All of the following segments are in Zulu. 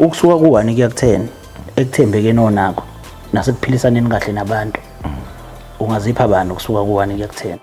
Ukusuka ku-1 kuya ku-10 ekuthembekeni onakho nasekuphilisaneni kahle nabantu, ungazipha bani ukusuka ku-1 kuya ku-10?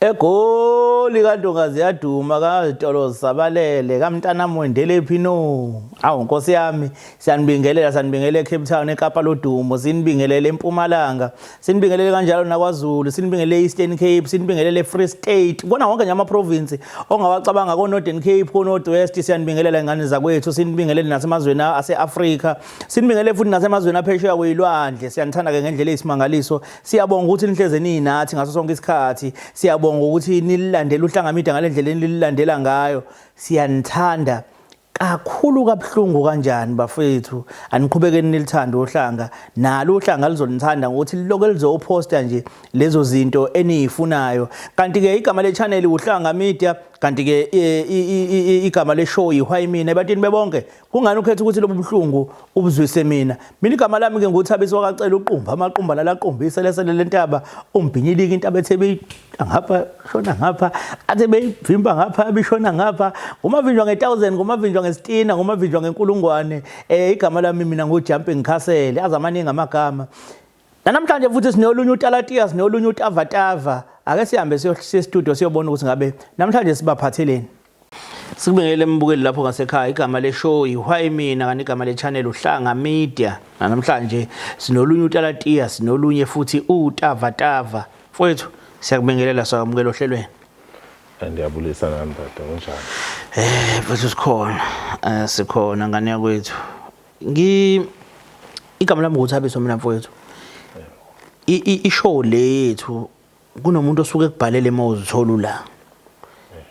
Egoli kaNtonga ziyaduma kazitolo zisabalele kamntanami wendelephi no. Awu Nkosi yami, siyanibingelela, sanibingelela eCape Town, eKapa lodumo, sinibingelele eMpumalanga, sinibingelele kanjalo nakwaZulu, sinibingelele e-Eastern Cape, sinibingelele eFree State, kona wonke nje ama-province ongawacabanga, ko-Northern Cape, ko-North West, siyanibingelela ingane zakwethu, sinibingelele nasemazweni ase-Afrika, sinibingelele futhi nasemazweni aphesheya kweyilwandle. Siyanithanda-ke ngendlela eyisimangaliso. Siyabonga ukuthi nihleze ninathi ngaso sonke isikhathi. Siyabonga ukuthi nililandela uHlanga Media ngale ndlela enililandela ngayo. Siyanithanda kakhulu kabuhlungu kanjani bafethu. Aniqhubekeni nilithande uHlanga. Nalo uHlanga luzonithanda ngokuthi liloke lizophosta nje lezo zinto eniyifunayo. Kanti ke igama le channel uHlanga Media, kanti ke igama le show iWhy Mina ebantwini bebonke. Kungani ukhetha ukuthi lobu buhlungu ubuzwise mina? Mina igama lami ke nguThabiso wakacela uqumba amaqumba lalaqumba iselesele lentaba umbhinyilika intaba ethe ngapha shona ngapha athe beyivimba ngapha bishona ngapha, ngumavinjwa nge-1000, ngumavinjwa ngesitina, ngumavinjwa ngenkulungwane. Igama lami mina ngu-Jumping Castle, azamaningi amagama. Namhlanje futhi sinolunye utalatiya, sinolunye utavatava. Ake sihambe siye studio siyobona ukuthi ngabe namhlanje sibaphatheleni. Sikubingelele mbukeli lapho ngasekhaya. Igama le show iWhy Mina, kanti igama le channel uHlanga Media. Namhlanje sinolunye utalatiya, sinolunye futhi utavatava. Mfowethu, siyakubingelela, siyakwamukela ohlelweni. Ndiyabulisa nami tata, kunjani? Mfowethu sikhona. Sikhona ngane yakwethu. Ngi igama lami nguThabiso mina mfowethu. I show le yethu kunomuntu osuke ekubhalele uma uzithola ula.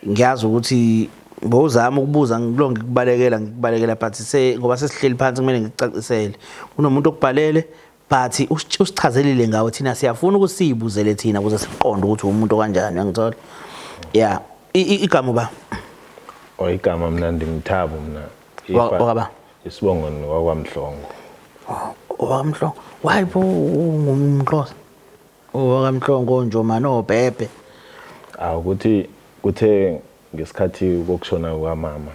Ngiyazi ukuthi bowuzama ukubuza, ngilo ngikubalekela ngikubalekela, but se ngoba sesihleli phansi kumele ngikucacisele. Kunomuntu okubhalele but usichazelile ngawe, thina siyafuna ukuthi siyibuzele thina ukuze siqonde ukuthi umuntu kanjani, uyangithola? Yeah, igama ba? Oh, igama mina ndingithabo mina. Wakaba? Isibongo wakwaMhlongo. OwakaMhlongo. Why bo ungumXhosa? OwakaMhlongo Njomane oBhebhe. Awu ukuthi kuthe ngesikhathi kokushona kukamama.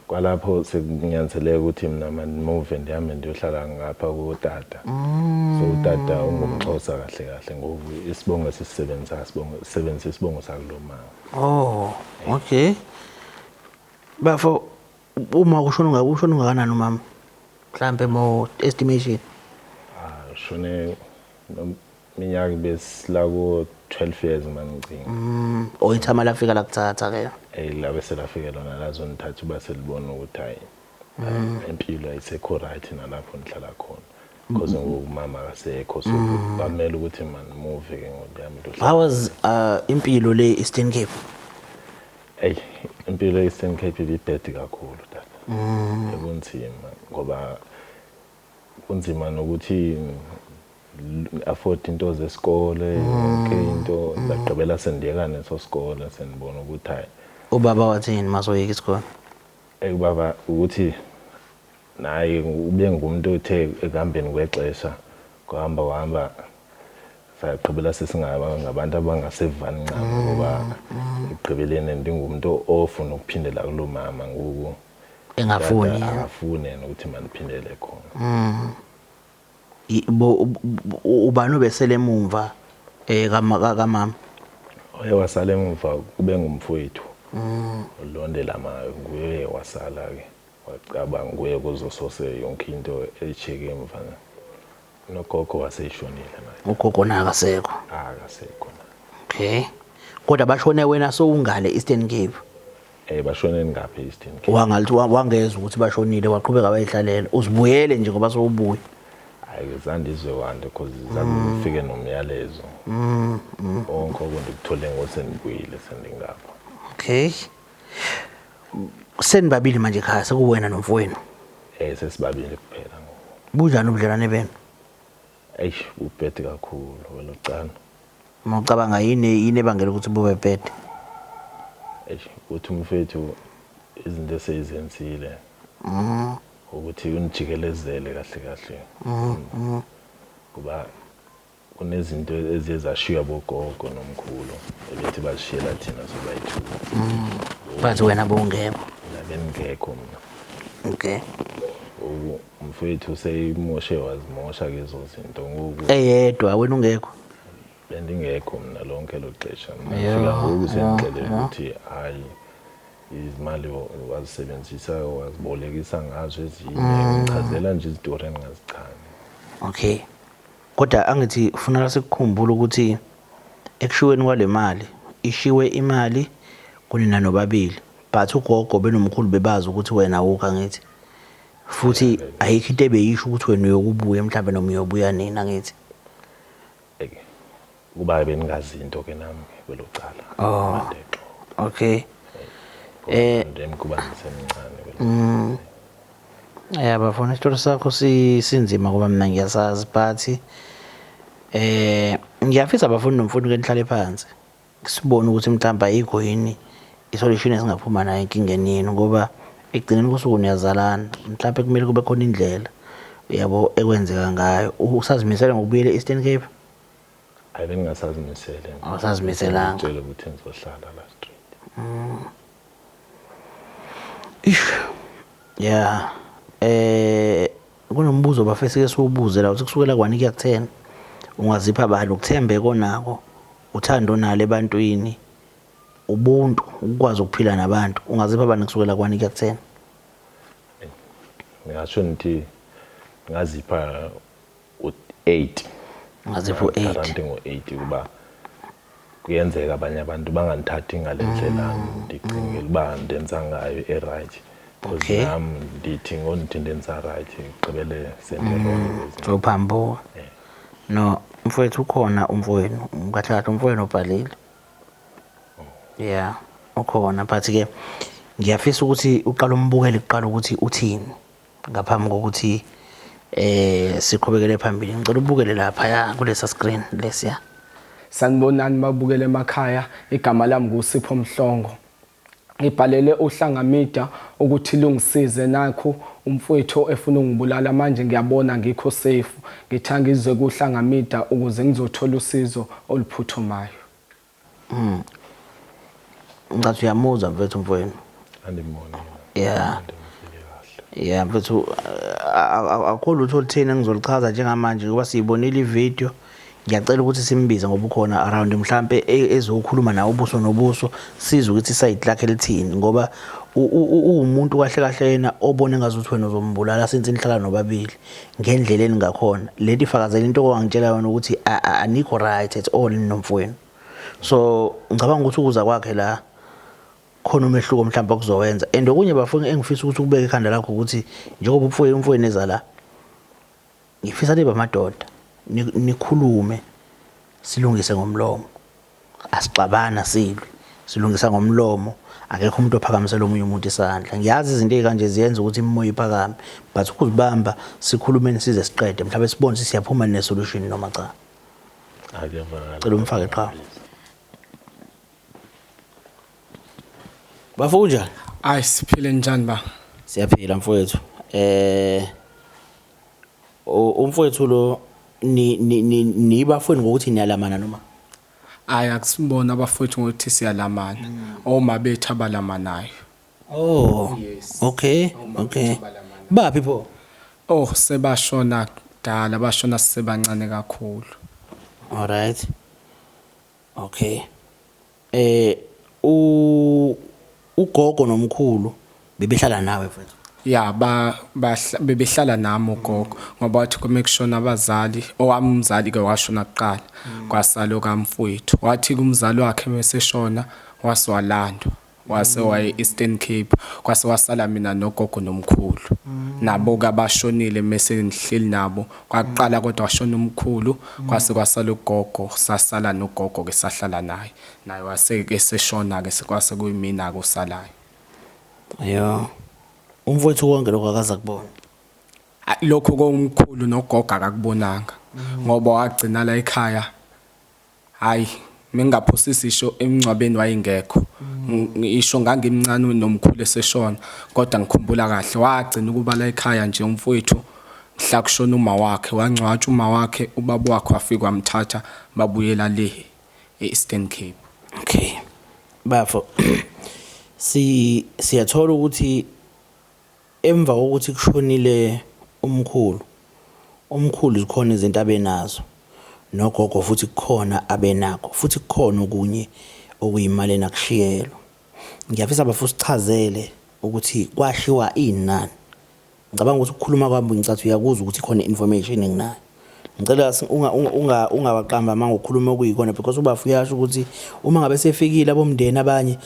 Kwalapho sekunyanzeleka ukuthi mina move ndihambe ndiyohlala ngapha kutata. So utata ungumXhosa kahle kahle, ngoba isibongo esisebenzisa sibongo sisebenzisa isibongo sakulo mama. Oh, okay. Bafo, uma kushona unga ushona ungakanani umama? Mhlambe mo estimation. Ah, shone minyaka besila ko 12 years mangicinga. Oyithama lafika lakuthatha ke. Eh, labe selafika lona lazonithatha uba selibona ukuthi hayi, impilo ayisekho right nalapho nihlala khona. Because ngoku umama akasekho, so kwamele ukuthi man move ke ngokuyami into. How was impilo le Eastern Cape? Ey, impilo e-Eastern Cape ibibhedi kakhulu tata. Ekunzima ngoba kunzima nokuthi afford into zesikole, yonke into ndagqibela sendiyeka neso sikole, sendibona ukuthi hayi. Ubaba wathini masoyeka isikole? Ey, baba ukuthi naye ube ngumuntu othe ekuhambeni kwexesha kuhamba kuhamba sagqibela sesingaba ngabantu abangasevani ncam, ngoba ekugqibeleni ndingumuntu ofuna ukuphindela kulo mama ngoku. Engafuni. Tata akafuni yena ukuthi maniphindele khona. Ubani obesele emumva kamama? Oye wasala emuva kube ngumfowethu ulondela mayo, nguye wasala ke, wacabanga nguye kuzosose yonke into ejike emva. Nogogo waseyishonile naye. Ugogo naye akasekho? Akasekho naye. Okay, kodwa bashone wena sowungale Eastern Cape? Eh, bashone ngapha e-Eastern Cape. Wangathi wangezwa ukuthi bashonile, waqhubeka wayihlalela, uzibuyele nje ngoba sowubuya? Hayi, zandizwe kwanto because zange ngifike nomyalezo. Konke okundikuthole ngosendibuyile sendingapha. Okay, senibabili manje ekhaya, sekuwena nomfowenu? Eh, sesibabili kuphela ngoku. Bunjani ubudlelwane benu? Eish, ubhede kakhulu wena ucana. Uma ucabanga, yini ebangela ukuthi bube bhede? Eish, ukuthi umfethu izinto eseyizenzile ukuthi unijikelezele kahle kahle, kuba Kunezinto eziye zashiywa bogogo nomkhulu ebethi bazishiyela thina sobayi-two. But wena bowungekho. Mina bengingekho mina. Okay. Ngoku umfowethu useyimoshe wazimosha ke ezo zinto ngoku. Eyedwa wena ungekho. Bendingekho mina lonke lo xesha. Ngifika ngoku sendixelela ukuthi hayi izimali wazisebenzisa wazibolekisa ngazo ezinye. Ngichazela nje izitori engingazichani. Okay. Kodwa angithi kufuneka sikukhumbule ukuthi ekushiweni kwale mali ishiwe imali kunina nobabili but ugogo benomkhulu bebazi ukuthi wena awukho angithi futhi ayikho into ebeyisho ukuthi wena uyokubuya mhlawumbe noma uyobuya nini angithi. Kuba bengingazi into ke nami kwelo cala. Oh. Okay. Kuba ngisemncane kwelo. Yeah bafuna isitori sakho sinzima ngoba mina ngiyasazi but ngiyafisa bafundi nomfundi ke nihlale phansi sibone ukuthi mhlawumbe ayikho yini isolution esingaphuma nayo enkingeni yenu ngoba ekugcineni kosuku niyazalana mhlawumbe kumele kube khona indlela yabo ekwenzeka ngayo. Usazimisele ngokubuyela e-Eastern Cape? Hayi bengingasazimisele. Awusazimiselanga. Ngitshela ukuthi ngizohlala la straight. Ish. Yeah. Kunombuzo bafese ke siwubuze la uthi kusukela kwani kuya ku-10 ungazipha bani ukuthembeka onako, uthando onalo ebantwini, ubuntu, ukwazi ukuphila nabantu, ungazipha bani kusukela kwani kuya ku-10? Ngingasho ngithi ngazipha u-8. Ungazipha u-8. Garanti ngo-8 kuba kuyenzeka abanye abantu bangandithathi ngale ndlela ndicingela uba ndenza ngayo e-right. Because nami ndithi ngondithi ndenza right ngigqibele sendirongo. Sowuphambuka. No, mfowethu ukhona umfowenu, kahle kahle umfowenu obhalile. Yeah, ukhona but ke ngiyafisa ukuthi uqale umbukele kuqala ukuthi uthini ngaphambi kokuthi siqhubekele phambili. Ngicela ubukele lapha ya kulesa screen lesiya. Sanibonani babukele emakhaya, igama lami nguSipho Mhlongo. Ngibhalele uHlanga Media ukuthi lungisize nakhu umfowethu efuna ungibulala manje ngiyabona ngikho safe. Ngithi angizwe kuHlanga Media ukuze ngizothola usizo oluphuthumayo. Ngicathi uyamuzwa mfethu umfowenu. Andimboni. Yeah. Andimfile kahle. Yeah mfethu akukho lutho olutheni engizolichaza njengamanje ngoba siyibonile ivideo. Ngiyacela ukuthi simbize ngoba ukhona around mhlambe ezokhuluma nawe ubuso nobuso sizwe ukuthi iside lakhe lithini ngoba uwumuntu kahle kahle yena obona engazuthi wena uzombulala since nihlala nobabili ngendlela eningakhona. Lento ifakazela into owangitshela yona ukuthi anikho right at all nomfowenu. So ngicabanga ukuthi ukuza kwakhe la khona umehluko mhlawumbe okuzowenza. And okunye bafuna engifisa ukuthi ukubeke ekhanda lakho ukuthi njengoba umfowenu eza la ngifisa nibe amadoda nikhulume silungise ngomlomo. Asixabana silwe, silungisa ngomlomo. Akekho umuntu ophakamisela omunye umuntu isandla. Ngiyazi izinto ezikanje ziyenza ukuthi imimoya iphakame, but ukuzibamba sikhulumeni size siqede, mhlawumbe sibone ukuthi siyaphuma ne solution noma cha. Akuyavakala. Cela umfake qha. Bafo kunjani? Ayi siphile njani ba? Siyaphila mfowethu. Umfowethu lo ni ni ni bafowenu ngokuthi niyalamana noma? Ayi akusibona abafowethu ngokuthi siyalamana. Oma bethu abalamanayo. Oh. Yes. Okay. Okay. Baphi pho? Oh sebashona kudala, bashona sisebancane kakhulu. All right. Okay. Ugogo nomkhulu bebehlala nawe mfethu? Ya bebehlala nami ugogo ngoba wathi kuma kushona abazali, owami umzali ke washona kuqala kwasala okamfowethu. Wathi kumzali wakhe meseshona wase walandwa wase waye Eastern Cape, kwase wasala mina nogogo nomkhulu. Nabo ke abashonile mase ngihleli nabo. Kwaqala kodwa washona umkhulu kwase kwasala ugogo, sasala nogogo ke sahlala naye. Naye wase ke seshona ke kwase kuyimina ke osalayo. Yo. Umfowethu konke lokho akaza kubona. Lokho komkhulu nogogo akakubonanga ngoba wagcina la ekhaya. Hayi mengingaphosisi isho emngcwabeni wayengekho. Ngisho ngangimncane nomkhulu eseshona kodwa ngikhumbula kahle wagcina ukuba la ekhaya nje umfowethu Mhla kushona uma wakhe wangcwatshwa uma wakhe ubaba wakhe wafika wamthatha babuyela le e-Eastern Cape. Okay. Bafo si siyathola ukuthi emva kokuthi kushonile umkhulu umkhulu zikhona izinto abenazo nogogo futhi kukhona abenakho futhi kukhona okunye okuyimali enakushiyelwa. Ngiyafisa bafo sichazele ukuthi kwashiwa ini nani. Ngicabanga ukuthi ukukhuluma kwami ngicathi uyakuzwa ukuthi khona information enginayo. Ngicela unga ungawaqamba amanga ukhuluma okuyikona because ubafu uyasho ukuthi uma ngabe sefikile abomndeni abanye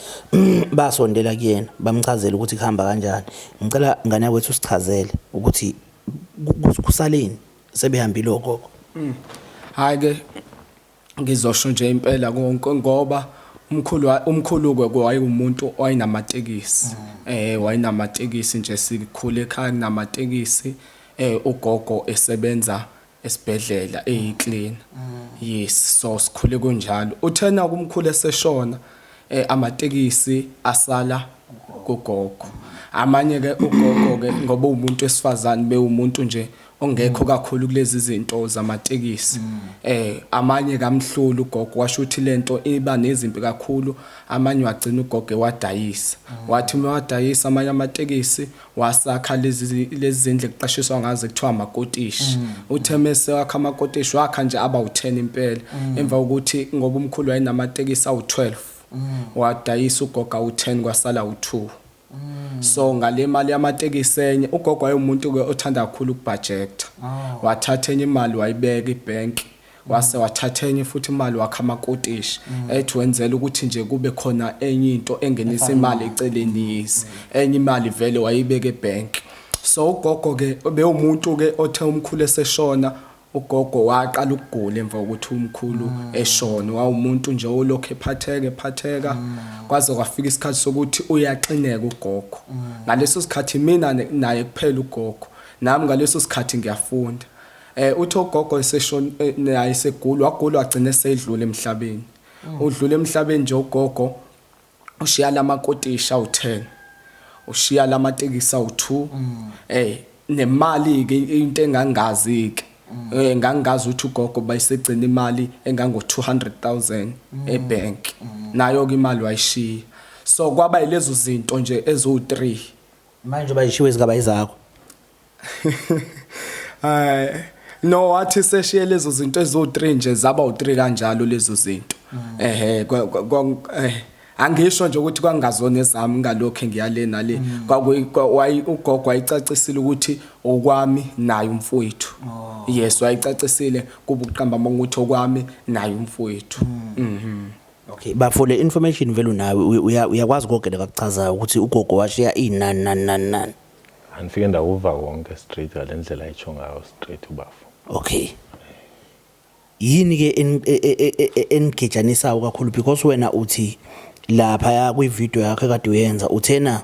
basondela kuyena bamchazele ukuthi kuhamba kanjani. Ngicela ngane yakwethu usichazele ukuthi kusaleni sebehambile ogogo. Hayi ke Ngizosho nje impela konke ngoba umkhulu umkhulu-ke wayewumuntu owayenamatekisi. Wayenamatekisi nje sikhule ekhaya kunamatekisi ugogo esebenza esibhedlela eyi-cleaner. Yes, so sikhule kunjalo. Uthena-ke umkhulu eseshona amatekisi asala kugogo. Amanye-ke ugogo-ke ngoba uwumuntu wesifazane bewumuntu nje ongekho kakhulu kulezi zinto zamatekisi amanye kamhlulu ugogo washo ukuthi lento iba nezimpi kakhulu amanye wagcina ugogo ewadayisa wathi uma wadayisa amanye amatekisi wasakha lezi lezi zindlu ekuqashiswa ngazo kuthiwa amakotishi uthe mese wakha amakotishi wakha nje aba u10 impela emva kokuthi ngoba umkhulu wayenamatekisi awu12 wadayisa ugogo awu10 kwasala u2. So ngale mali yamatekisi enye ugogo wayewumuntu ke othanda kakhulu ukubhajetha. Oh. Wathatha enye imali wayibeka ibank wase wathatha enye futhi imali wakha amakotishi ethi wenzela ukuthi nje kube khona enye into engenisa imali eceleni yisi. Enye imali vele wayibeka ebank. So ugogo ke bewumuntu ke othe umkhulu eseshona Ugogo waqala ukugula emva kokuthi umkhulu eshona. Wawumuntu nje olokhu ephatheka ephatheka kwaze kwafika isikhathi sokuthi uyaxineka ugogo. Ngaleso sikhathi mina naye kuphela ugogo. Nami ngaleso sikhathi ngiyafunda. Uthi ugogo eseshona naye esegula wagula wagcina esedlula emhlabeni. Udlula emhlabeni nje ugogo ushiya lamakotishi awu-10 ushiya lamatekisi awu-2 nemali ke into engangazi ke ngangazi ukuthi ugogo bayisegcina imali engango 200,000 ebank nayo ke imali wayishiya so kwaba yilezo zinto nje eziwu3. Manje bayishiwe izigaba izakho. Hayi no wathi seshiye lezo zinto eziwu3 nje zaba u3 kanjalo lezo zinto. Ehhe angisho nje ukuthi kwangazona ezami ngalokho ngiyale nale kwakuyi ugogo wayicacisile ukuthi okwami naye umfowethu. Yes wayicacisile kuba uqamba amanga ukuthi okwami naye umfowethu. Okay bafo le information vele unawe uyakwazi konke lekakuchazayo ukuthi ugogo washiya inani nani nani nani. Angifike ndakuva konke straight ngale ndlela ayitsho ngayo straight ubafo. Okay. Yini ke enigejanisayo kakhulu because wena uthi lapha kwi video yakho ekade uyenza uthena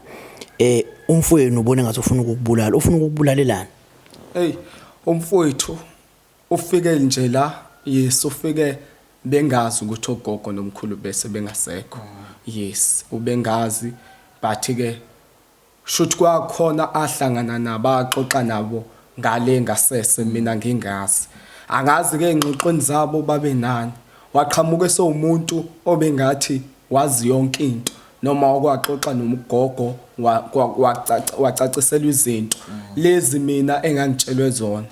umfowenu ubone ngathi ufuna ukukubulala ufuna ukukubulalelani? Hey umfowethu ufike nje la yes ufike bengazi ukuthi ogogo nomkhulu bese bengasekho. Yes ubengazi but ke Shuthi kwakhona ahlangana nabo axoxa nabo ngale ngasese mina ngingazi. Angazi ke engxoxweni zabo babenani. Waqhamuka esewumuntu obengathi wazi yonke into noma okwaxoxa nogogo wacaciselwa izinto lezi mina engangitshelwe zona.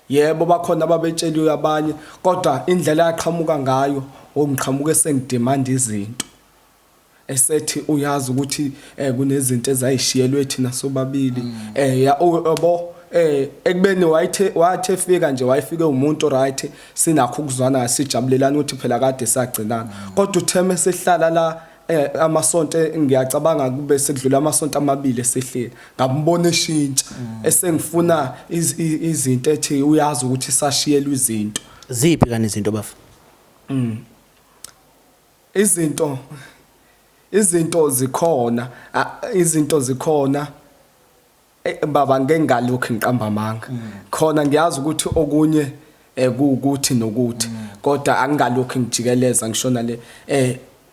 Yebo bakhona ababetsheliwe abanye kodwa indlela aqhamuka ngayo ongiqhamuka esengidemand izinto. Esethi uyazi ukuthi kunezinto ezayishiyelwe thina sobabili yabo ekubeni wayithe wathi efika nje wayefike umuntu right sinakho ukuzwana sijabulelana ukuthi phela kade sagcinana kodwa utheme esihlala la amasonto ngiyacabanga kube sekudlula amasonto amabili esehleli ngambona eshintsha esengifuna izinto ethi uyazi ukuthi sashiyelwe izinto. Ziphi kani izinto bafo? Izinto izinto zikhona izinto zikhona baba ngeke ngalokhu ngiqamba amanga khona ngiyazi ukuthi okunye kuwukuthi nokuthi kodwa angingalokhu ngijikeleza ngishona le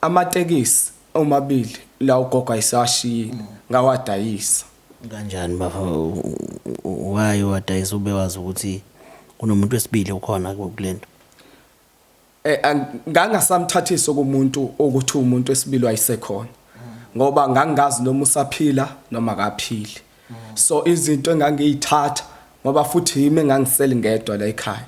amatekisi omabili la ugogo ayisashiyile ngawadayisa. Kanjani bafo? Why wadayisa ube wazi ukuthi kunomuntu wesibili ukhona kulento? Ngangasamthathisi kumuntu ukuthi umuntu wesibili wayesekhona, ngoba ngangazi noma usaphila noma akaphili. So izinto engangiyithatha, ngoba futhi yimi engangiseli ngedwa la ekhaya,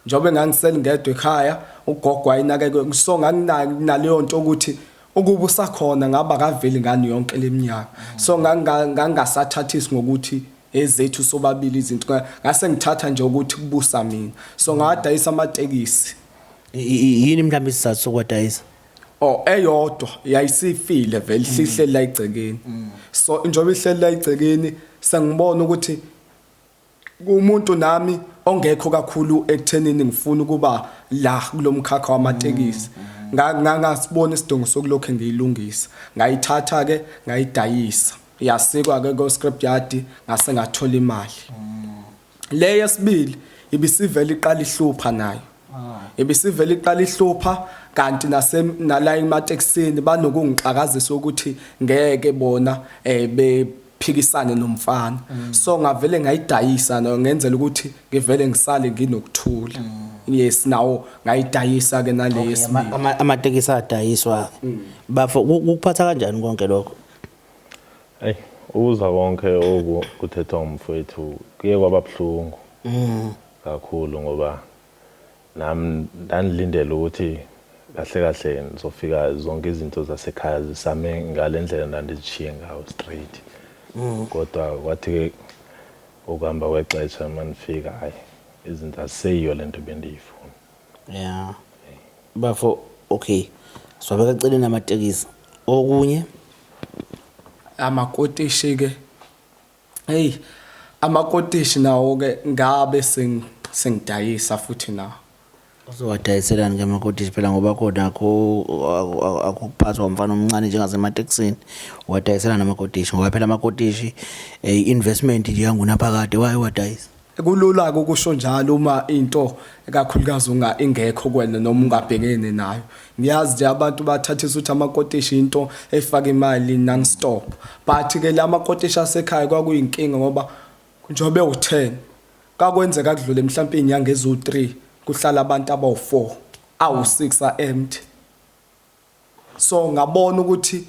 njengoba engangiseli ngedwa ekhaya, ugogo wayinakeke. So nganginaleyo nto ukuthi ukuba usakhona ngaba kaveli ngani yonke leminyaka. So ngangasathathisi ngokuthi ezethu sobabili izinto, ngase ngithatha nje ukuthi kubusa mina. So ngadayisa amatekisi. Yini mhlawumbe isizathu sokwadayisa? Oh, eyodwa yayisifile vele, ihleli la igcekeni. So njengoba ihleli la igcekeni, sengibona ukuthi umuntu nami ongekho kakhulu ekuthenini ngifuna ukuba la kulomkhakha wamatekisi, ngangasibona isidingo sokulokho ngiyilungisa. Ngayithatha ke, ngayidayisa, yasikwa ke ko scrap yard, ngase ngathola imali. Le yesibili ibisivele iqala ihlupha nayo, ibisivele iqala ihlupha, kanti nase nala ematekisini banokungixakazisa ukuthi ngeke bona bephikisane nomfana. So ngavele ngayidayisa no, ngenzela ukuthi ngivele ngisale nginokuthula. Yes, nawo ngayidayisa ke nale yesibili. Amatekisi adayiswa bafo. Kukuphatha kanjani konke lokho? Ey, ukuza konke oku kuthethwa ngumfowethu kuye kwaba buhlungu kakhulu, ngoba nami ndandilindele ukuthi kahle kahle ngizofika zonke izinto zasekhaya zisame ngale ndlela ndandizishiye ngawo straight. Kodwa kwathi-ke ukuhamba kwexesha, uma ndifika, hhayi, izinto aziseyiyo le nto bendiyifuna. Yeah bafo, okay, siwabeka eceleni amatekisi. Okunye? Amakotishi ke, hey, amakotishi nawo ke ngabe sengidayisa futhi nawo. Uzowadayiselani ke amakotishi phela, ngoba khona akukuphathwa umfana omncane njengasematekisini? Uwadayiselani amakotishi, ngoba phela amakotishi investment nje yangunaphakade? Waye wadayisa? Kulula ukusho njalo uma into kakhulukazi unga ingekho kuwena noma ungabhekene nayo. Ngiyazi nje abantu bathathisa ukuthi amakotishi into efaka imali non stop, but ke la makotishi asekhaya kwakuyinkinga, ngoba njengoba ewu10 kakwenzeka kudlule mhlawumbe izinyanga eziwu3 kuhlala abantu abawu4, awu6 a empty. So ngabona ukuthi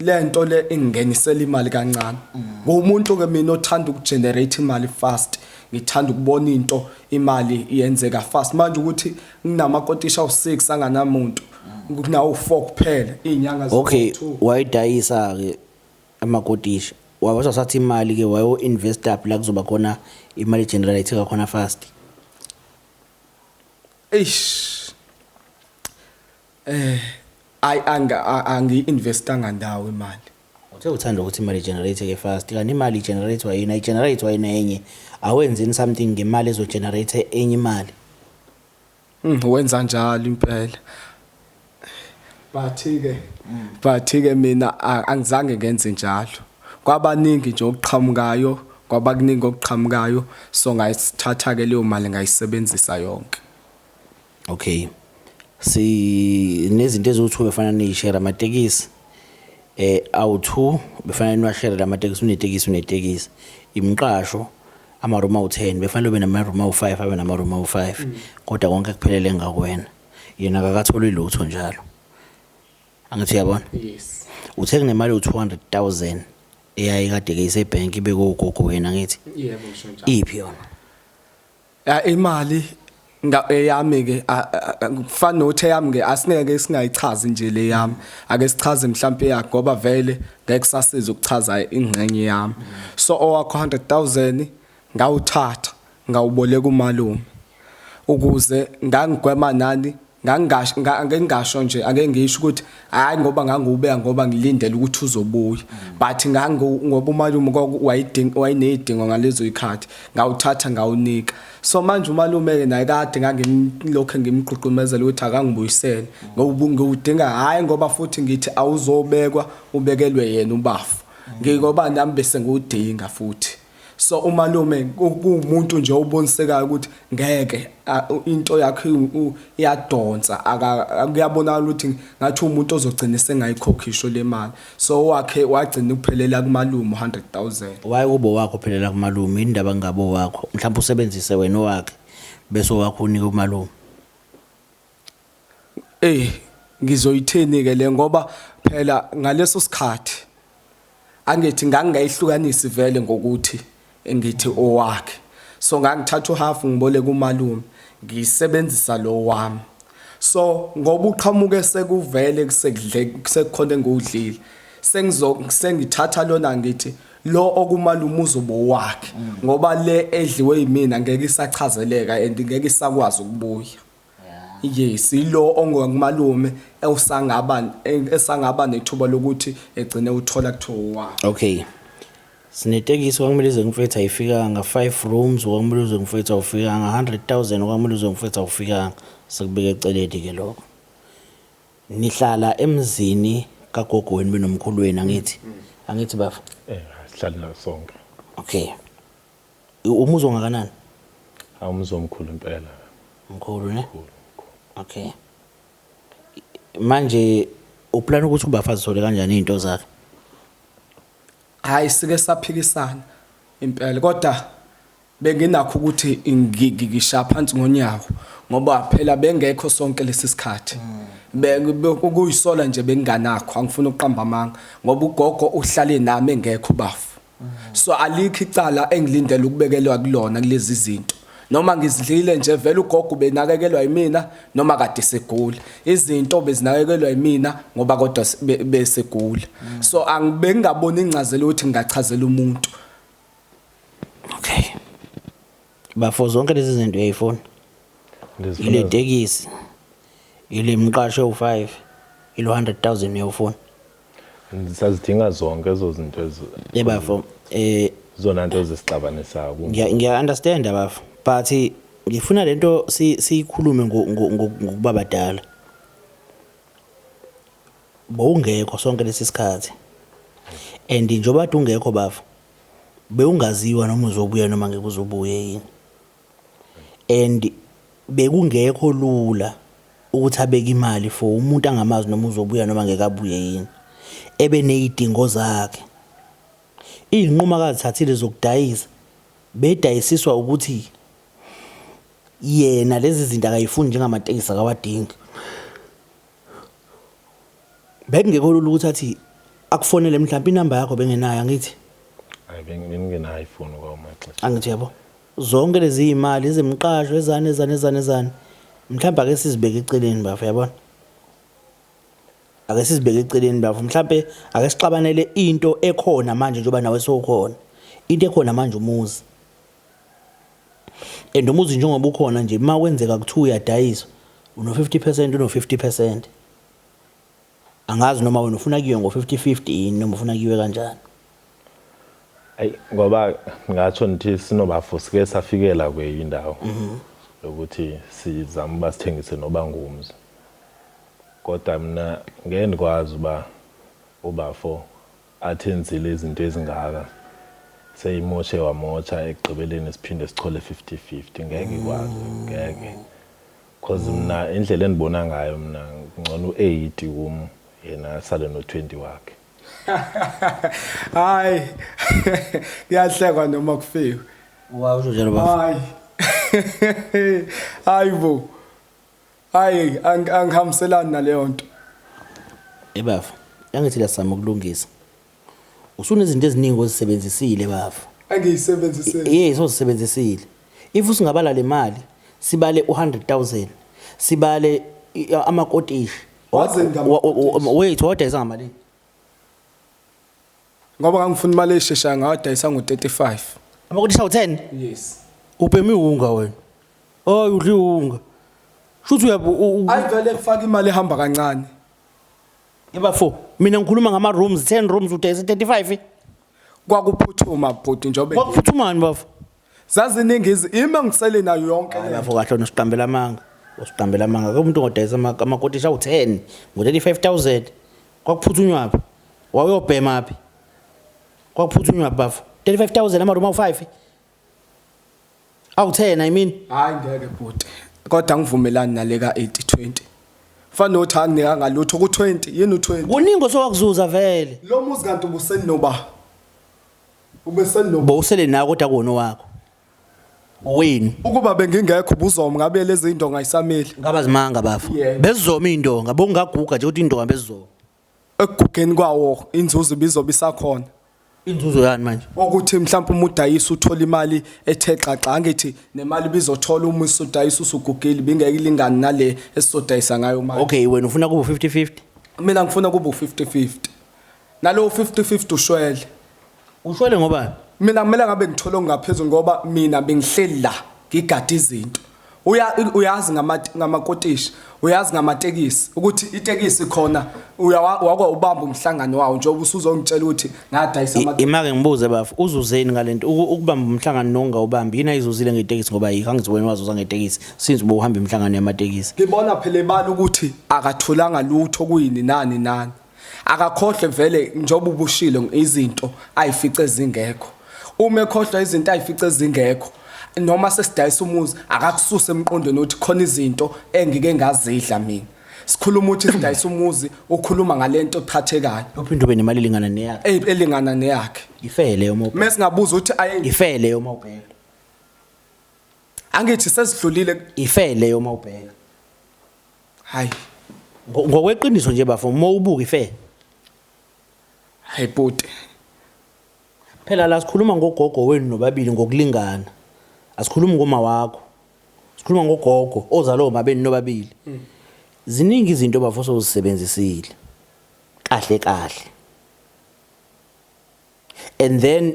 lento le ingingenisela imali kancane. Ngumuntu ke mina othanda ukugenerate imali fast, ngithanda ukubona into imali iyenzeka fast. Manje ukuthi kunamakotishi awu6 anganamuntu, kunawo 4 kuphela izinyanga. Okay, wayidayisa ke amakotishi, wabe sathi imali ke wayo invest up la kuzoba khona imali generate khona fast? Eish, ay, anga angi investanga ndawo imali. Uthe uthanda ukuthi imali generate ke fast, kanti imali generate yini? Ayigenerate yini enye? Awenzini something ngemali ezogenerate enye imali? Wenza njalo impela, but ke mina angizange ngenze njalo. Kwabaningi nje okuqhamukayo, kwabakuningi okuqhamukayo, so ngayithatha ke leyo mali, ngayisebenzisa yonke. Okay, si nezinto eziwu2 befana niyishare amatekisi awu2, befana niwashare lamatekisi, unetekisi, unetekisi, imqasho, ama room awu10, befanele ube nama room awu5, abe nama room awu5, kodwa konke kuphelele ngakuwena, yena akakatholi lutho njalo, angithi uyabona? Yes. Uthe kunemali u200,000 eyayikade ke isebhenki ibe kogogo wena, ngithi? Yebo, ngisho njalo. Iphi yona? Ya, imali nga eyami ke, kufana nokuthi eyami ke asingeke singayichazi nje le yami. Ake sichaze mhlawumbe yakho, ngoba vele ngeke kusasiza ukuchaza ingxenye yami. So owakho 100,000 ngawuthatha, ngawuboleka umalume ukuze ngangigwema nani. Ngangingasho, ngingasho nje, ake ngisho ukuthi hayi, ngoba ngangiwubeka ngoba ngilindele ukuthi uzobuya, but ngangu ngoba umalume wayidinga, wayenezidingo ngalezo zikhathi, ngawuthatha ngawunika. So manje umalume ke naye kade ngangimlokho ngimgqugqumezela ukuthi akangibuyisele ngoba ngiwudinga, hayi ngoba futhi ngithi awuzobekwa ubekelwe yena ubafu, ngoba nami bese ngiwudinga futhi. So umalume kuwumuntu nje obonisekayo ukuthi ngeke into yakhe iyadonsa, kuyabonakala ukuthi ngathi umuntu ozogcina esengayikhokhisho le mali. So wakhe wagcina ukuphelela kumalume 100,000. Why kubo wakho phelela kumalume? Indaba ngabo wakho, mhlawumbe usebenzise wena owakhe bese owakho unike umalume. Eh ngizoyithini ke le, ngoba phela ngaleso sikhathi angithi ngangingayihlukanisi vele ngokuthi ngithi owakhe. So ngangithatha uhalf ngiboleka umalume, ngisebenzisa lo wami. So ngoba uqhamuke sekuvele kusekudle sekukhona engudlile, sengizo sengithatha lona ngithi lo okumalume uzoba owakhe, ngoba le edliwe yimina ngeke isachazeleka and ngeke isakwazi ukubuya. Yes, ilo ongokumalume osangaba esangaba nethuba lokuthi egcine uthola kuthiwa owakhe. Okay, sinetekisi kwakumele ize ngifethu ayifikanga, 5 rooms kwakumele uze ngifethu awufikanga, 100,000 kwakumele uze ngifethu awufikanga. Sekubeka eceleni ke lokho. Nihlala emzini kagogo wenu benomkhulu wenu, angithi? Angithi bafa? Eh, sihlala naso sonke. Okay, umuzi ongakanani? Awumuzi omkhulu impela. Mkhulu ne? Okay, manje uplana ukuthi ubafa azithole kanjani izinto zakhe? Hayi, sike saphikisana impela, kodwa benginakho ukuthi ngisha phansi ngonyawo, ngoba phela bengekho sonke lesi sikhathi. Ukuyisola nje benginganakho, angifuni ukuqamba amanga, ngoba ugogo uhlale nami engekho bafu. So alikho icala engilindele ukubekelwa kulona kulezi zinto. Noma ngizidlile nje vele, ugogo benakekelwa yimina noma kade segula. Izinto bezinakekelwa yimina ngoba kodwa besegula. So angibengaboni incazelo ukuthi ngingachazela umuntu. Okay bafo, zonke lezi zinto uyayifuna? Ndizifuna. Ile tekisi, ile mqasho ewu-5, ilo 100,000 uyawufuna? Sazidinga zonke ezo zinto ezo. Ebafo, zona nto ezisixabanisayo. Ngiya understand bafo, but ngifuna lento siyikhulume ngokuba badala. Bowungekho sonke lesi sikhathi, and njengoba kade ungekho bafo, bewungaziwa noma uzobuya noma ngeke uzobuye yini, and bekungekho lula ukuthi abeke imali for umuntu angamazi noma uzobuya noma ngeke abuye yini, ebe nezidingo zakhe. Izinqumo akazithathile zokudayisa bedayisiswa ukuthi yena lezi zinto akayifuni, njengamatekisi akawadingi. Bekungekho lula ukuthi athi akufonele, mhlawumbe inamba yakho bengenayo, angithi? Hayi, bengingenayo ifoni kwamaxesha. Angithi yabo, zonke lezi imali ezemqasho ezane ezane ezane ezane, mhlawumbe ake sizibeke eceleni bafo, yabona, ake sizibeke eceleni bafo. Mhlawumbe ake sixabanele into ekhona manje, njengoba nawe sowukhona. Into ekhona manje umuzi, and umuzi njengoba ukhona nje, uma kwenzeka kuthiwa uyadayiswa, uno-50%, uno-50%. Angazi noma wena ufuna kuyiwe ngo-50-50 yini, noma ufuna kuyiwe kanjani. Ayi, ngoba ngatsho nithi sinobafo sike safikela kwenye indawo yokuthi sizame uba sithengise noba ngumzi, kodwa mina ngeke ndikwazi uba ubafo athi enzile izinto ezingaka, seyimoshe wamotsha, ekugqibeleni siphinde sichole 50-50. Ngeke ikwazi, ngeke, cause mna indlela endibona ngayo mna ngcono u-80 kum, yena asale no-20 wakhe. Hayi, kuyahlekwa noma kufiwe. Wawusho njalo bafo? Hayi, hayi bo, hayi, angihambiselani naleyo nto. Ebafo, angithi la sizama ukulungisa. Usunezinto eziningi ozisebenzisile bafo. Engiyisebenzisile? Yes, ozisebenzisile. If usingabala le mali, sibale u-100,000, sibale amakotishi. Waze ngamakotishi. Wait, wadayisa ngamalini? Ngoba ngangifuna imali esheshayo, ngawadayisa ngo-35. Amakotishi awu-10? Yes. Ubhema iwunga wena. Hayi, udla iwunga. Shuthi uyabu Ayi, vele kufaka imali ehamba kancane. Yebafo, mina ngikhuluma ngama rooms, 10 rooms udayisa 35. Kwakuphuthuma bhuti, njengoba Kwakuphuthumani bafo? Zaziningi ima ngisele nayo yonke Hayi le. bafo, kahle wena, usiqambela amanga. Usiqambela amanga. Ke umuntu ngodayisa amakotishi awu-10 ngo-35,000. Kwakuphuthunywa phi? Wawuyobhema phi? Kwakuphuthunywa phi bafo? 35000 ama room awu5 awu10 I mean. Hayi ngeke bhuti. Kodwa ngivumelani nale ka 80 20. Fana nothi anginika ngalutho ku 20 yini u20? Kuningi osowakuzuza vele. Lo muzi kanti ubusenoba. Ubesenoba. Bowusele nawo kodwa kuwona wakho. Wenu. Ukuba bengingekho ubuzoma ngabe lezi indonga ayisameli. Ngaba zimanga bafo. Yebo. Bezizoma indonga, bongaguga nje ukuthi indonga bezizoma. Ekugugeni kwawo inzuzo ibizobe isakhona. Inzuzo yani manje? Ukuthi mhlawumbe uma udayisa uthola imali ethe xaxa angithi nemali ibizothola uma usudayisa usugugile bingeke ilingane nale esizodayisa ngayo manje. Okay, wena ufuna kube 50-50? Mina ngifuna kube u50-50. Nalowo 50-50 ushwele. Ushwele ngoba Mina kumele ngabe ngithole okungaphezulu ngoba mina bengihleli la ngigada izinto. Uya uyazi ngamakotishi, uyazi ngamatekisi ukuthi itekisi khona uyawakwa ubamba umhlangano wawo njengoba usuzongitshela ukuthi ngadayisa ama Imake ngibuze bafo, uzuzeni ngalento ukubamba umhlangano nokungawubambi yini ayizuzile ngetekisi ngoba yikho angithi wena wazuza ngetekisi since ubuhamba imihlangano yamatekisi. Ngibona phela ebala ukuthi akatholanga lutho kuyini nani nani. Akakhohlwe vele njengoba ubushilo izinto ayifice zingekho. Uma ekhohlwa izinto ayifice zingekho noma sesidayisa umuzi akakususe emqondweni ukuthi khona izinto engike ngazidla mina. Sikhuluma ukuthi sidayisa umuzi ukhuluma ngalento ephathekayo. Uphinde ube nemali elingana neyakhe. Elingana neyakhe. Ifele uma ubheka. Mesingabuza ukuthi aye Ifele uma ubheka. Angithi sesidlulile ifele uma ubheka. Hayi. Ngokweqiniso nje bafo uma ubuka ifele. Hayi bhuti. Phela la sikhuluma ngogogo wenu nobabili ngokulingana. Asikhulumi ngoma wakho. Sikhuluma ngogogo ozalwa omabeni nobabili. Ziningi izinto bafo sozisebenzisile. Kahle kahle. And then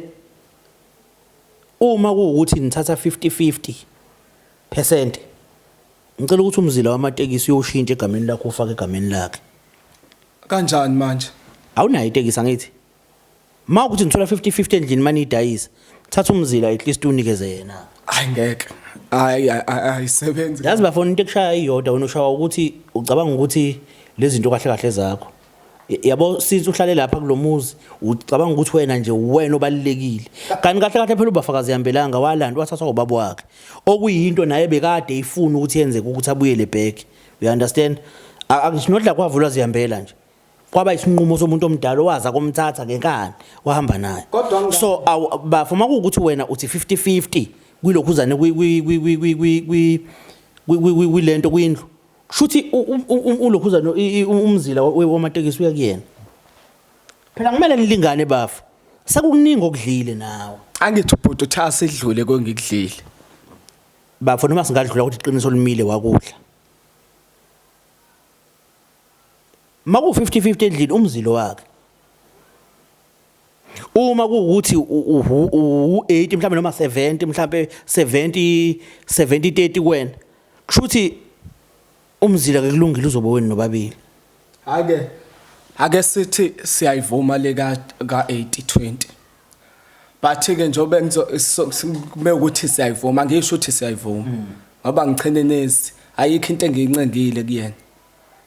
uma kuwukuthi nithatha 50-50%, ngicela ukuthi umzila wamatekisi uyoshintsha egameni lakho ufake egameni lakhe. Kanjani manje? Awunayo itekisi angithi? Ma ukuthi ngithola 50-50 endlini mani idayisa, thatha umzila at least unikeze yena. Hayi ngeke. Hayi ayisebenzi. Yazi bafona into ekushaya iyodwa wena ushawa ukuthi ucabanga ukuthi lezi zinto kahle kahle zakho. Yabo since uhlale lapha kulomuzi ucabanga ukuthi wena nje wena obalekile. Kanti kahle kahle phela ubafakazi yambelanga walanda wathathwa ubaba wakhe. Okuyinto naye bekade ifuna ukuthi yenzeke ukuthi abuyele back. You understand? Angishinodla kwavulwa zihambela nje. Kwaba isinqumo somuntu omdala owaza komthatha ngenkani wahamba naye. Kodwa so bafo makuwukuthi wena uthi 50-50 kulokhuzane kwi lento kwindlu. Kushuthi ulokhuzane umzila wamatekisi uya kuyena. Phela kumele nilingane bafo. Sekukuningi okudlile nawe. Angithi ubhuti uthe asidlule kongikudlile. Bafo noma singadlula ukuthi iqiniso limile wakudla. Maku 50-50 endlini umzilo wakhe. Uma kuwukuthi u80 mhlawumbe noma 70 mhlawumbe 70 70 30 kuwena. Kushuthi umzila ke kulungile uzobe wena nobabili. Ake sithi siyayivuma le ka 80 20. But ke njobe ngizo kume ukuthi siyayivuma ngisho ukuthi siyayivuma. Ngoba ngichene nezi ayikho into engiyincengile kuyena.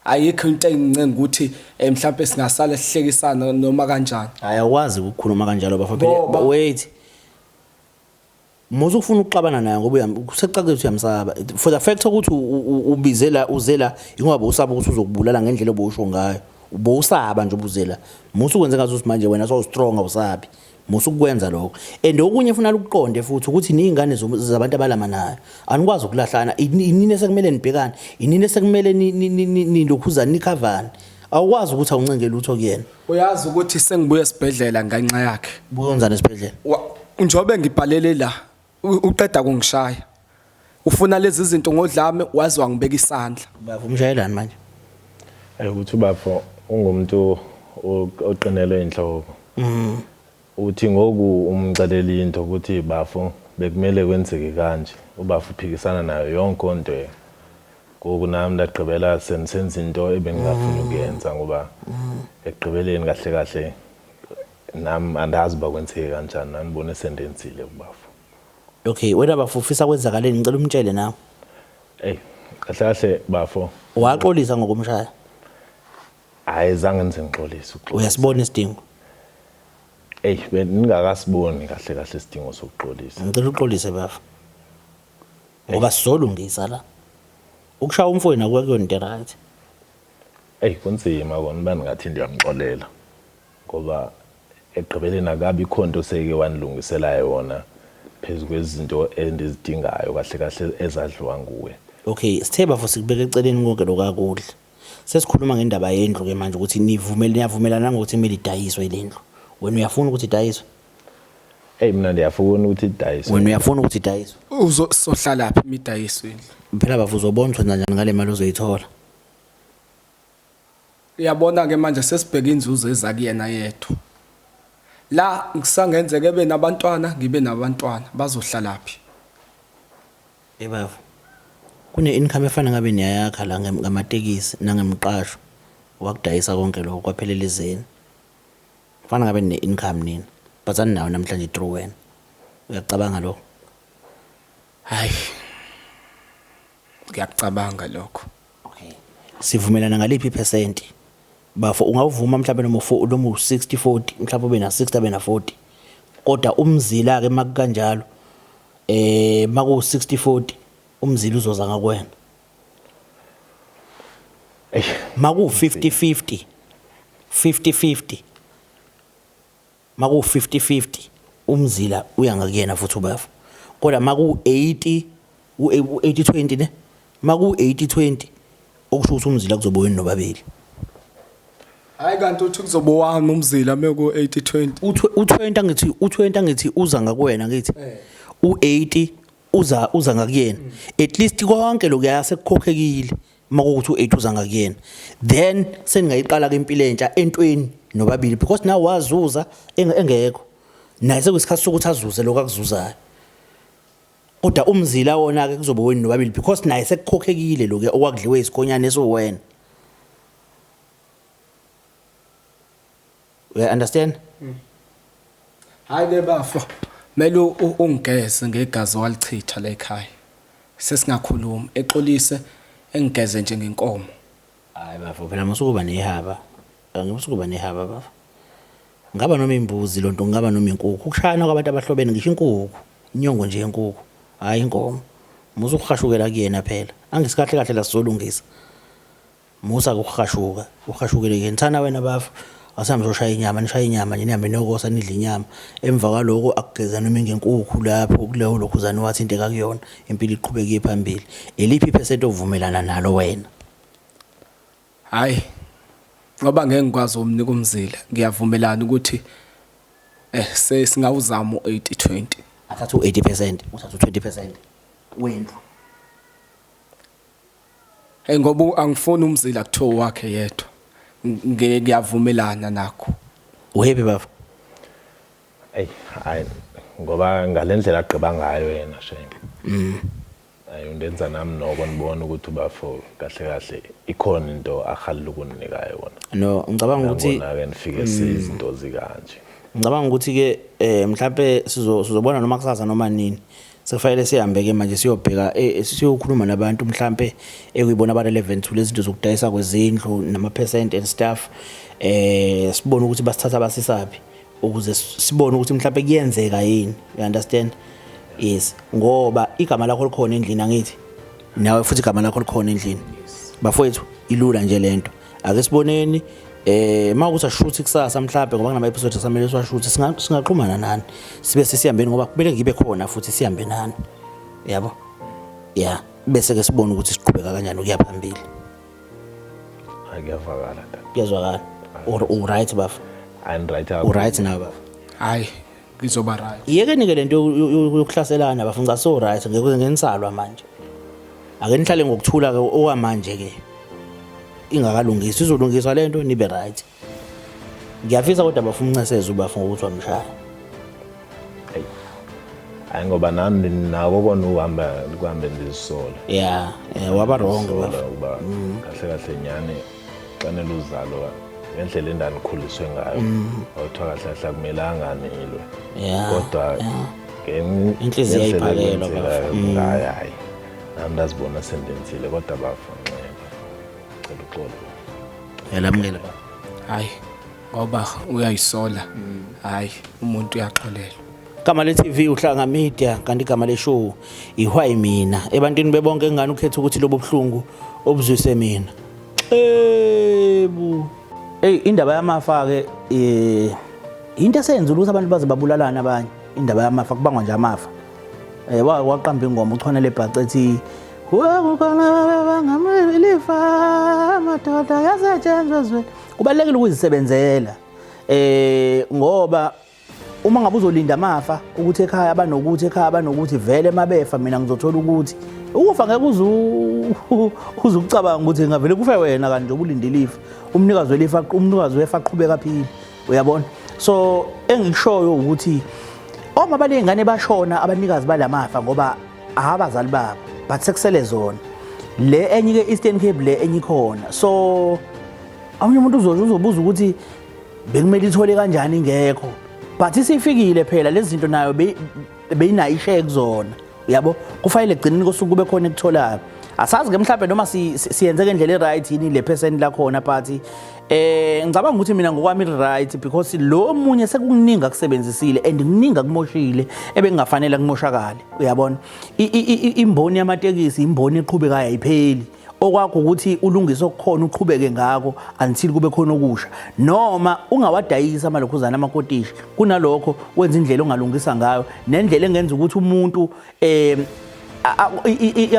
Ayikho into engincenga ukuthi mhlawumbe singasala sihlekisana noma kanjani. Hayi awukwazi ukukhuluma kanjalo bafo phela wait. Muze ufuna ukuxabana naye ngoba kusecacile ukuthi uyamsaba. For the fact ukuthi ubizela uzela ingoba usaba ukuthi uzokubulala ngendlela obusho ngayo. Ubusaba nje ubuzela. Musu ukwenze ngathi manje wena so strong awusabi. Musu ukwenza lokho. And okunye ufuna ukuqonde futhi ukuthi nizingane zabantu abalamanayo. Anikwazi ukulahlana. Inini esekumele nibhekane. Inini esekumele nilokhuzana nikhavane. Awukwazi ukuthi awuncenge lutho kuyena. Uyazi ukuthi sengibuye esibhedlela ngenxa yakhe. Buyonzana esibhedlela. Njobe ngibhalele la uqeda kungishaya. Ufuna lezi zinto ngodlame wazi wangibeka isandla. Bafo umshayelani manje? Ukuthi ubafo ungumuntu oqinele inhloko. Uthi ngoku umcelela into ukuthi bafo bekumele kwenzeke kanje. Ubafo uphikisana nayo yonke into. Ngoku nami ndagqibela sengisenza into ebengingafuni ukuyenza ngoba ekugqibeleni kahle kahle nami andazi uba kwenzeke kanjani nanibone sendenzile kubafo. Okay, wena bafo ufisa kwenzakaleni ngicela umtshele nawe. Ey, kahle kahle bafo. Waxolisa ngokumshaya. Hayi zange ngize ngixolise ukuxolisa. Uyasibona isidingo. Eyi beningakasiboni kahle kahle isidingo sokuxolisa. Ngicela uxolise bafo. Ngoba sizolungisa la. Ukushaya umfowenu akuyona into right. Eyi kunzima kona uba ndingathi ndiyamxolela ngoba ekugqibeleni akabi ikho nto seke wanilungisela yona phezu kwezinto endizidingayo kahle kahle ezadliwa nguwe. Okay, sithe bafo sikubeka eceleni konke lokakudla. Sesikhuluma ngendaba yendlu ke manje ukuthi nivumele niyavumelana ngokuthi kumele idayiswe le ndlu. Wena uyafuna ukuthi idayiswe? Eyi mina ndiyafuna ukuthi idayiswe. Wena uyafuna ukuthi idayiswe? Uzosohlala phi imidayiswe indlu? Phela bafo uzobona ukuthi wenza njani ngale mali ozoyithola. Uyabona ke manje sesibheka inzuzo eza kuyena yedwa. La ngisangenzeka ebe nabantwana ngibe nabantwana bazohlala phi? Ebafo. Kune income efana ngabe niyayakha la ngamatekisi nangemiqasho. Wakudayisa konke lokho kwaphelela izeni. Fana ngabe nine income nina. But aninayo namhlanje through wena. Uyacabanga lokho? Hayi. Ngiyakucabanga lokho. Okay. Sivumelana ngaliphi iphesenti? Bafo ungawuvuma mhlawumbe noma noma u60 40 mhlawumbe ube na 60 abe na 40. Kodwa umzila ke makukanjalo maku 60 40 umzila uzoza ngakuwena. Maku 50 50 50 50 maku 50 50 umzila uya ngakuyena futhi ubafo. Kodwa maku 80 u-80 20 ne maku 80 20 okusho ukuthi umzila kuzobe wenu nobabili. Hayi kanti uthi kuzobe wami umzila meku 80 20. U20 angithi u20 angithi uza ngakuwena ngithi u80 uza ngakuyena. At least konke lokuya sekukhokhekile makuwukuthi u8 uza ngakuyena. Then seningayiqala ke impilo entsha entweni nobabili because now wazuza engekho. Naye sekuyisikhathi sokuthi azuze lokho akuzuzayo. Kodwa umzila wona ke kuzobe wenu nobabili because naye sekukhokhekile lokho okwakudliwe isikhonyane esiwena. You understand? Hayi ke bafo. Mele ungigeze ngegazi walichitha la ekhaya. Sesingakhuluma exolise engigeze nje ngenkomo. Hayi bafo phela musukuba nehaba. Angisukuba nehaba bafo. Ngaba noma imbuzi lonto ngaba noma inkukhu. Ukushayana kwabantu abahlobene ngisho inkukhu, inyongo nje yenkukhu, hayi inkomo. Musa ukuhashukela kuyena phela. Angisikahle kahle la sizolungisa. Musa ukuhashuka, uhashukele yena. Thana wena bafo. Asihambe soshaya inyama, nishaya inyama nje nihambe niyokosa nidle inyama. Emva kwaloko akugeza noma ingenkukhu lapho kuleyo lokhuzana wathinteka kuyona, impilo iqhubeke phambili. Eliphi iphesenti ovumelana nalo wena? Hayi. Ngoba ngeke ngikwazi ukumnika umzila, ngiyavumelana ukuthi sesingawuzama u80 20. Athatha u80%, uthatha u20% wendlu. Hey ngoba angifuni umzila kuthiwa wakhe yedwa. Ngiyavumelana nakho. Uhappy bafo? Ey hayi ngoba ngalendlela agqiba ngayo yena shame. Hayi undenza nami noko nibona ukuthi ubafo kahle kahle ikhona into ahalela ukunika yona. No, ngicabanga ukuthi ngibona ke nifike sizinto zikanje. Ngicabanga ukuthi ke mhlawumbe sizobona noma kusasa noma nini. Sekufanele sihambe ke manje siyobheka siyokhuluma nabantu mhlambe ekuyibona aba relevant to lezi zinto zokudayisa kwezindlu nama percent and stuff. Sibone ukuthi basithatha basisaphi ukuze sibone ukuthi mhlambe kuyenzeka yini. You understand? Yes, ngoba igama lakho likhona endlini angithi. Nawe futhi igama lakho likhona endlini. Bafowethu ilula nje lento. Ake siboneni mawukuthi ashuthi kusasa mhlawumbe ngoba kunama episode asamele siwashuthe singaxhumana nani sibe sesihambeni ngoba kumele ngibe khona futhi sihambe nani. Yabo? Yeah, bese ke sibone ukuthi siqhubeka kanjani ukuya phambili. Akuyavakala tata. Kuyazwakala. Or right bafo. I'm right. U right nawe bafo. Hayi ngizoba right. Yekeni ke lento yokuhlaselana bafo ngica so right ngeke ngenisalwa manje. Ake nihlale ngokuthula ke okwamanje ke. Ingakalungiswa izolungiswa lento nibe right. Ngiyafisa kodwa bafo umnceseze ubafo ngokuthi wamshaya. Hey. Hayi ngoba nami nako kona uhamba kuhambe ndizisola. Yeah, waba wrong bafo. Kuba kahle kahle nyane xanele uzalo ngendlela endanikhuliswe ngayo. Awuthiwa kahle kahle akumelanga nilwe. Kodwa inhliziyo ayiphakelwa bafo. Hayi hayi. Nami ndazibona sendenzile kodwa bafo nxeba. Cela uxolo. Yalamukela baba. Hayi. Ngoba uyayisola, hayi, umuntu uyaxolelwa. Igama le-TV uHlanga Media, kanti igama le-show ihwayi mina. Ebantwini bebonke engane ukhetha ukuthi lobo buhlungu obuzwise mina. Xebu. Hey, indaba yamafa ke into esenza ukuthi abantu baze babulalana abanye. Indaba yamafa kubangwa nje amafa. Waqamba ingoma uChwanele Bhaca ethi bangamelifa madoda yasetshenzwa ezweni. Kubalulekile ukuzisebenzela. Ngoba uma ngabe uzolinda amafa ukuthi ekhaya banokuthi, ekhaya banokuthi, vele mabefa mina ngizothola ukuthi ukufa ngeke uze ucabanga ukuthi ngavele kufe wena, kanti njengoba ulinde ilifa, umnikazi welifa, umnikazi wefa aqhubeka aphile, uyabona. So engikushoyo ukuthi oma baley'ngane bashona abanikazi balamafa ngoba abazali babo, but sekusele zona le enye-ke Eastern Cape, le enye ikhona. So omunye umuntu uzobuza ukuthi bekumele ithole kanjani ingekho, but isifikile phela lezi zinto, nayo beyinayo ishare kuzona, uyabo. Kufanele egcineni kosuku kube khona ekutholayo. Asazi-ke mhlawumbe noma siyenze ngendlela e-right yini le percent lakhona, but ngicabanga ukuthi mina ngokwami right, because lo munye sekukuningi akusebenzisile and kuningi akumoshile ebengingafanele kumoshakale, uyabona. Imboni yamatekisi imboni eqhubekayo, ayipheli. Okwakho ukuthi ulungise okukhona, uqhubeke ngako until kube khona okusha, noma ungawadayisa amalokhuzana amakotishi. Kunalokho wenza indlela ongalungisa ngayo nendlela engenza ukuthi umuntu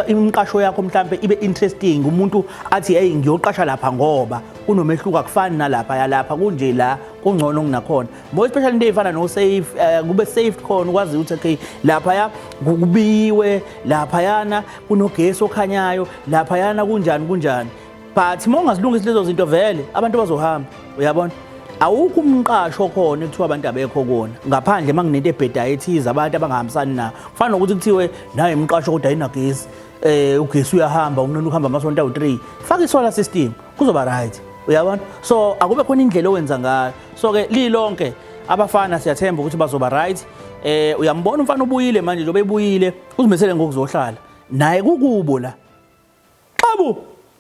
imiqasho yakho mhlambe ibe interesting, umuntu athi, "Hey, ngiyoqasha lapha ngoba kunomehluko, akufani nalapha, yalapha kunje, la kungcono kunakhona." More especially into ey'fana no-safe, kube safe khona, ukwazi ukuthi okay, laphaya kubiwe, laphayana kunogesi okhanyayo, laphayana kunjani kunjani. But uma ungazilungisi lezo zinto, vele abantu bazohamba, uyabona. Awukho umqasho khona ekuthiwa abantu abekho kona ngaphandle uma kunento ebhedayo ethize abantu abangahambisani nayo, kufana nokuthi kuthiwe nayo imiqasho kodwa ayinagesi, ugesi uyahamba, unona ukuhamba amasonto awu-3, faka i-solar system, kuzoba right, uyabona. So akube khona indlela owenza ngayo. So-ke lilonke abafana siyathemba ukuthi bazoba right. Uyambona umfana ubuyile manje, njengoba ebuyile uzimisele ngokuzohlala naye kukubo la. Xabu.